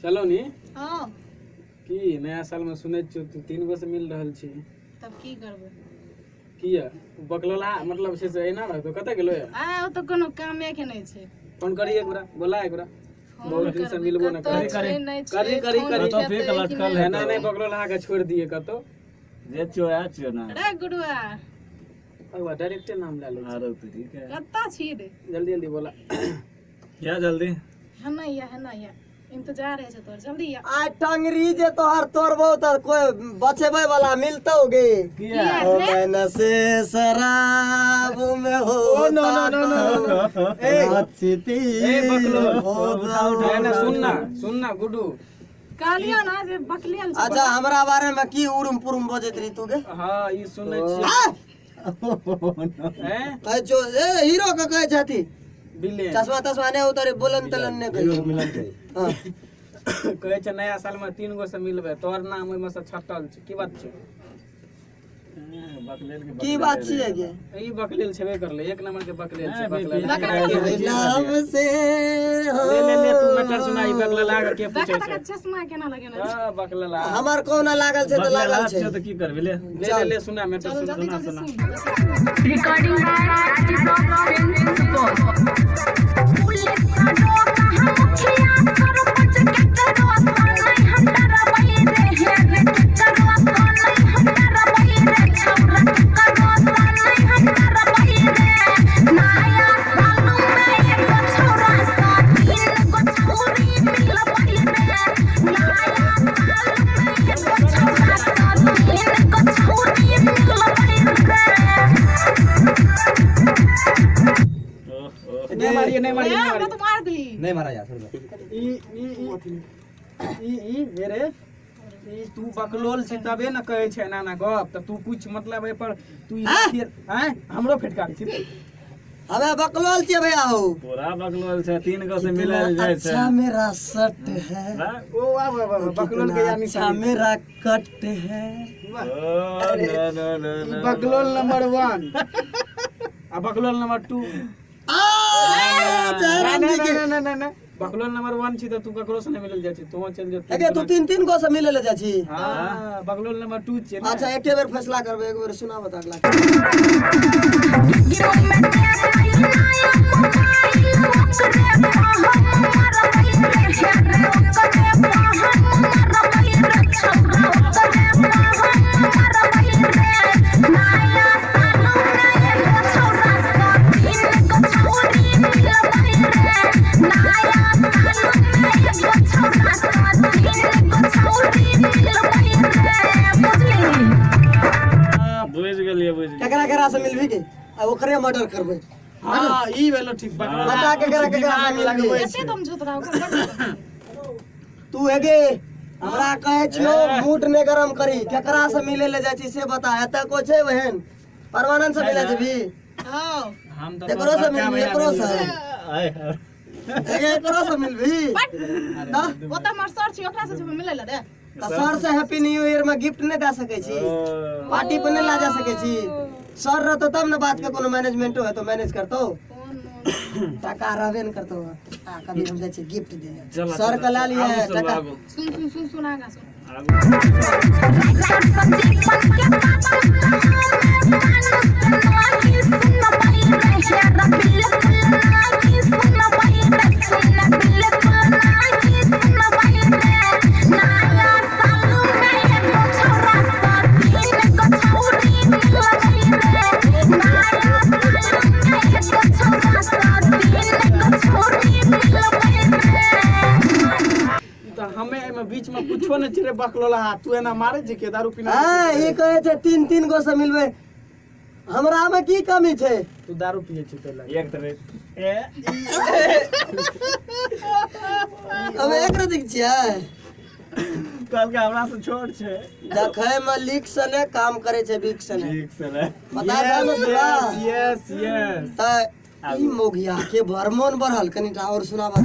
सलोनी। हाँ। की नया साल में सुनै छियौ तू 3 गो से मिल रहल छी। तब की करबै? किया बकलोला मतलब छै से एना रहतो कतऽ गेलो या? आ ओ तऽ कोनो कामे के नहि छै। फोन करी एक बेरा, बोला एक बेरा। फोन बहुत दिन से करबै, मिलबो न कतऽ करी। छै, नहि छै, करी, करी, फोन करी। उठेतै कतऽ फेक कि लटकल नहि? है। एना नहि बकलोला के छोड़ि दिए कतौ। जे चोया छियो ना। रे गुडुआ। अगवा डायरेक्टे नाम लए लै छै। आरो तो ठीक है। कतऽ छी रे? जल्दी जल्दी बोला। क्या जल्दी? हना या, हना या, इंतजार है तोर, जल्दी या। आ टंगरी जे तोहर तोड़बौ तऽ कोई बचेबै वाला मिलतौ गे? किया? ओ मैंने से शराब में हो। ओ, नो, नो, नो, नो, नो। ए, ए ए, बकलोल। हो उठा, उठा। ए, ना, सुन ना, सुन ना गुडू। कहलियो ना जे बकलियल छै। अच्छा हमरा बारे में की उरुम पुरुम बजैत रही तू गे? हाँ ई सुनै छियै। आ हैं? कहै छौ ए हीरो के कहै छथि बिले चश्मा तश्मा नहि उतारे बोलन तलन नहि कहै छौ। हाँ। कहै छै नया साल में 3 गो से मिलबै, तोहर नाम ओहिमे से छटल छै, की बात छै? बकलेल के। की बात छियै गे? ई बकलेल छेबे करले, एक नंबर के बकलेल छै। नहीं, बकलेल। बकलेल। नाम से हो। ले ले ले तू मैटर सुना, ई बकलेला के के देखा पूछै देखा छै? चश्मा केना लगेने छै। हाँ, बकलेला। हमर कोना लागल छै तऽ लागल छै। तऽ की करबी ले। ले ले ले सुना मैटर। चलो सुना। जल्दी जल्दी सुन। Recording by Rajiv Rock Film Support. Police का मुखिया सरपंच केकरो नहीं हम डरबै रे, हे रे केकरो नहीं हम डरबै रे, छौरा केकरो नहीं हम डरबै रे। नया साल में एगो छौरा सा 3 गो छौरी मिलबै रे। नया साल में एगो छौरा सा 3 गो छौरी मिलबै रे। नहीं मारिए, नहीं मारिए, ए, नहीं हमरा मारिए। तो मार दही। नहीं मारा जा छोड़ दे। ई ई ई ई ई मेरे ई तू बकलोल छै तबे न कहै छै एना एना गप तऽ तू कुछ मतलब एहि पर तू ई आँय हमरो फेटकारी छी रे। हमे बकलोल छियै भैया हो। पूरा बकलोल छै, 3 गो से मिलल जाइ छै। अच्छा मेरा शर्ट है। वाह। ओ वाह वाह वाह, बकलोल के कितना यानी अच्छा मेरा कट है। वाह। ओ नो नो नो ई नो। बकलोल नंबर 1 आ बकलोल नंबर 2। आ जयराम जी के। ना ना ना ना, बकलोल नंबर 1 छी तऽ तू ककरो से नहीं मिलल जाइ छी, तू चल जो। एगे तू 3-3 गो से मिले ले जाइ छी? हां, बकलोल नंबर 2 छियै ने। अच्छा एके बेर फैसला करबै, एक बेर सुनाबऽ तऽ अगला। गिरो में तेरा नया मोबाइल ओकरे हम मरबै रे, हे रे ओकरे हम मरबै रे, छौरा ओकरे हम मरबै रे। नया साल में एगो छौरा सा 3 गो छौरी मिलबै रे। नया साल में एगो छौरा सा 3 गो छौरी मिलबै रे, बुझली? बुझि गेलियै, बुझि गेलियै। केकरा केकरा से मिलबी के आ ओकरे मर्डर करबै। हां ई भेलो ठीक बकलोल। बता केकरा केकरा से मिलबी। एते दम छौ तोरा ओकर बड़ दम। तू हेगे हमरा कहै छियौ मूड नहि गरम करी, केकरा से मिले ले जाइ छी से बता। एतऽ कोइ छै ओहन परमानंद से मिले जेबी? हाँ। हम तऽ एकरो से बड़का मिलबी? भैया एकरो से? आय। हेगे एकरो से मिलबी? तऽ ओ तऽ हमर सर छी, ओकरा से जेबै मिलै लए रे। तऽ सर से हैप्पी न्यू ईयर में गिफ्ट नहि दए सकै छी? पार्टी पर नहि लए जा सकै छी? सर रहतो तब ने बात के कोनो मैनेजमेंटो हेतो, मैनेज करतो। कोन मोन। टका रहबे ने करतो। आ कभी हम जाइ छियै गिफ्ट दे चला, सर के लए लियै आगू चलू, टका। आगू। सुन सुन सुन सुन आगा सुन। आगू। राइटर संजीवन के बात हमें मानुस नहीं सुनबै रे, हे रे बिल्कुल नहीं सुनबै रे, सुन बिल्कुल नहीं सुनबै रे। नया साल में एगो छौरा सा 3 गो छौरी मिलबै रे। नया साल में एगो छौरा सा 3 गो छौरी मिलबै रे। ई तऽ हमे एहिमे बीच में कुछो नहि छै रे बकलोला, तू एना मारै छै के दारू पीना? हाँ ई कहै छै 3-3 गो से मिलबै, हमरा में की कमी छै? तू दारू पिए छी तै लए। एक तरह ए हम एक रतिक छियै। कहलकै हमरा से छोट छै। देखै में लीक सने काम करै छै बीक सने। ठीक से ने। पता छै ने तोरा? Yes yes. तऽ ई मोगिया के बड़ मोन बढ़ल, कनिटा और सुनाबऽ।